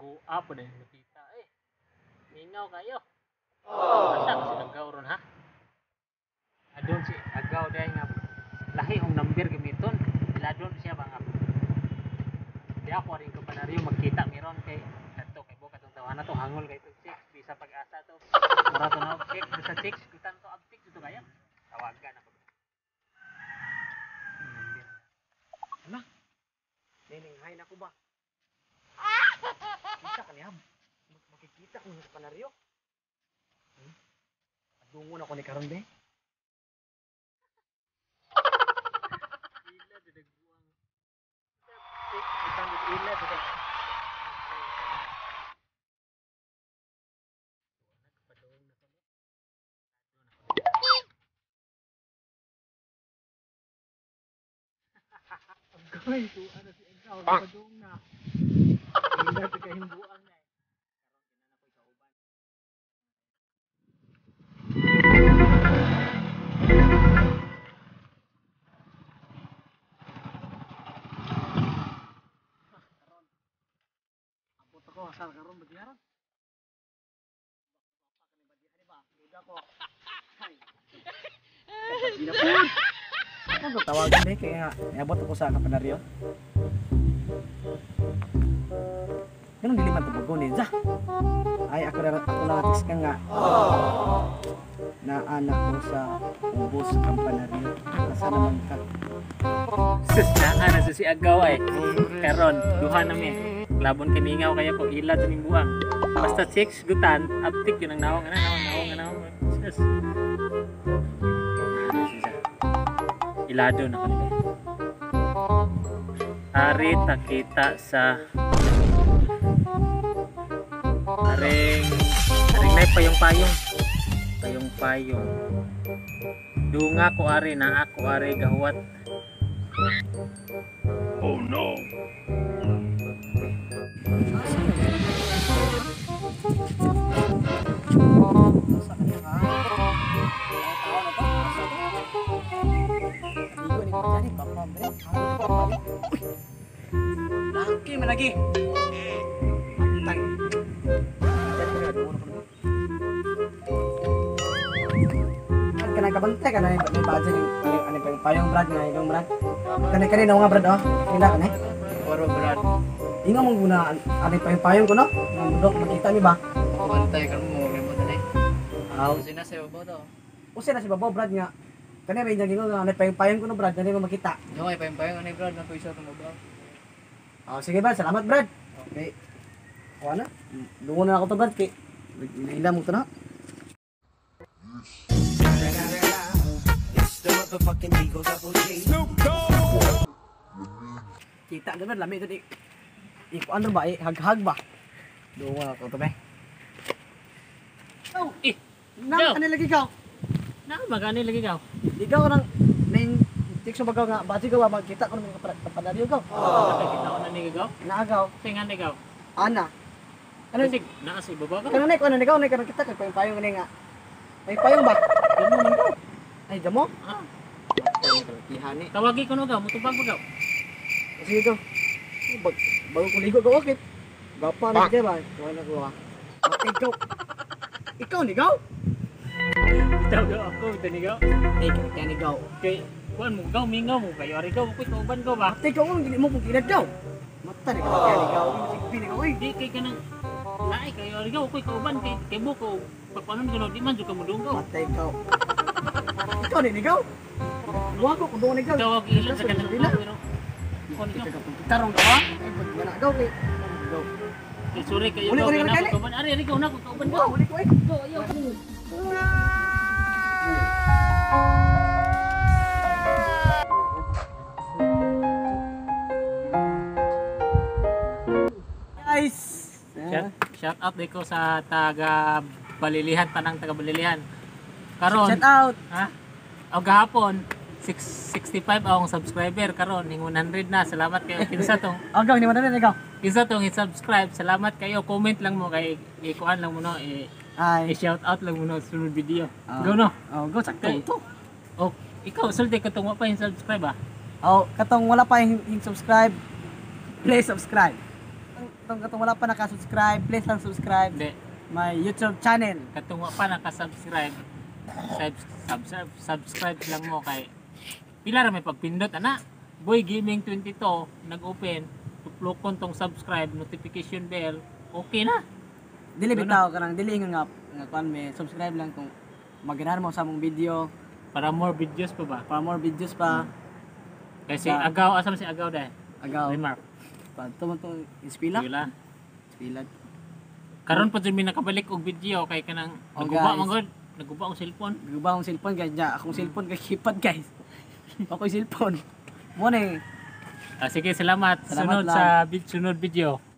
Ako po na nakita eh. Mingaw kayo. Asa ko si Agaw ron ha? Adon si Agaw dahil nga lahi ang number gamiton. Iladon siya ba nga. Di ako rin ko panaryo magkita meron kay ato kay bukat ang tawana to hangol kay to chicks bisa pag-asa to. Mura to na chicks bisa chicks kutan to abtik dito kayo. Tawagan ako. Number. Ala. Nining hay na ko ba? Kita ka niya. Makikita ko sa panaryo. Adungon ako ni karon be. Ila jud buang. Chicks bitang jud ila jud. Agay, tuwa na si Agaw, napadung na. Ila sa kahimbuang na eh. Karon kinana ko'y kauban. Abot ako asal karon bagyaran. Ba duda ko. Hay. Kapag Ano tawag ni kaya nga niabot ako sa kapanaryo. Ganun dili man tubago ni Za. Ay ako na text ka nga. Na anak ko sa ubos ang panaryo. Asa naman ka? Sus, naa na si Agaw ay. Karon, duha na mi. Labon kiningaw kaya ko ila sa buang. Basta chicks gutan, aptik yun ang nawong ana, nawong nawong nawong. Sus. Naa na si Za. Ilado na kanila. Ari takita sa aring aring nay payong-payong. Payong-payong. Dunga ko ari na ako ari gahuwat. Oh no! Sa kanya ka? Ay, tao na to? Asa to? Amigo ni Pajani, papa, bre. Uy! Laki man lagi. Matay. Kanang kabantay ka na may budget yung ano ano payong brad nga yung brad. Kanay kanay na nga brad oh. Kina kanay. Oro brad. Inga mong guna ano payong payong ko no. Nga mundok makita mi ba? Bantay ka mo mo dali. Aw, Usi na sa babo to. usa na si babaw brad nga. Kanay may gingon nga ano payong payong ko no brad, kanay mo makita. No ay payong ani brad na kuisa tong babaw. Oh, sige brad, salamat brad. Okay. O ana, lungon na ako to brad kay ila mo to na. Kita na brad, lami to di. Ikuan ba eh, haghag ba? Lungon ako to be. Oh, Eh, nang Go. ano lagi ka? Na magani lagi gaw. Ikaw nang ning tikso bagaw nga bati ka ba magkita ko ng kapanaryo ka. Nakakita ko na ni gaw. Naagaw, Singan ni gaw. ana. Ano Kasi naa sa ibaba ka. Kanang ko ano ikaw na kanang kita kay payong payong ni nga. May payong ba? Damo man gaw. Ay damo. Ah, Tihani. tawagi ko no gaw, mutubag ba gaw. Sige ko. Bag bago ko ligo ko okay. Gapa na kay ba? Kuha na ko ha. Ikaw. Ikaw ni gaw? Bitaw gaw ako, bitaw ni gaw. Eh kaya ni gaw. Kay kuan mo gaw, mingaw mo kayo ari gaw, ko'y kauban gaw ba. Ate ikaw ang dili mo kung kinad gaw. Mata ni kaya ni gaw. Sigpi ni gaw. Oy. Di kay kanang naay kayo ari gaw, ko'y kauban kay kay buko. Pagpanon ko no, di man jud ka modung gaw. Mata ikaw. Ikaw ni gaw. Luwa ko kung doon ni gaw. Tawag ila sa kanang Dila. pero kuan gaw. Tarong ka ba? Ay pag nga na gaw kay. Gaw. Kay sorry kayo Uli, gaw, uli, kay uli, na uli. ako kauban. Ari ari gaw na ako kauban gaw. Wow, uli ko eh. Gaw ayaw. Guys. Shout out ko sa taga Balilihan, tanang taga Balilihan. Karon, Shout out. ha? O gahapon 665 akong subscriber karon ning 100 na. Salamat kayo kinsa tong Oh, gaw, ni mo na rin ikaw. kinsa tong i-subscribe. Salamat kayo. Comment lang mo kay ikuan lang mo no, i, Ay. i-shout out lang mo no sa sunod video. Ah. Go no. Oh, go sakto Okay. to. Oh, ikaw sulti ka tong wa pa yung subscribe ah. Oh, katong wala pa yung subscribe, please subscribe. katong katong wala pa naka-subscribe, please lang subscribe Hindi. My YouTube channel. Katong wa pa naka-subscribe, subscribe lang mo kay pila ra may pagpindot ana. Boy Gaming 22 nag-open, tuplokon tong subscribe notification bell, okay na. Dili Ano? bitaw kanang dili ingon nga nga kuan me subscribe lang kung maganahan mo sa among video. Para more videos pa ba? Para more videos pa. Kasi Sa- Agaw, asa man si Agaw dai? Agaw. Remark. Pa to man to ispila. Pila. Ispila. Karon pa jud mi nakabalik og video kay kanang Oh, naguba guys. man gud, naguba ang cellphone. Guba akong cellphone, guys. Ja, akong cellphone kay kipad, guys. Ako'y cellphone. Mo na eh. Ah, sige, salamat. Salamat Sunod lang. sa sunod video.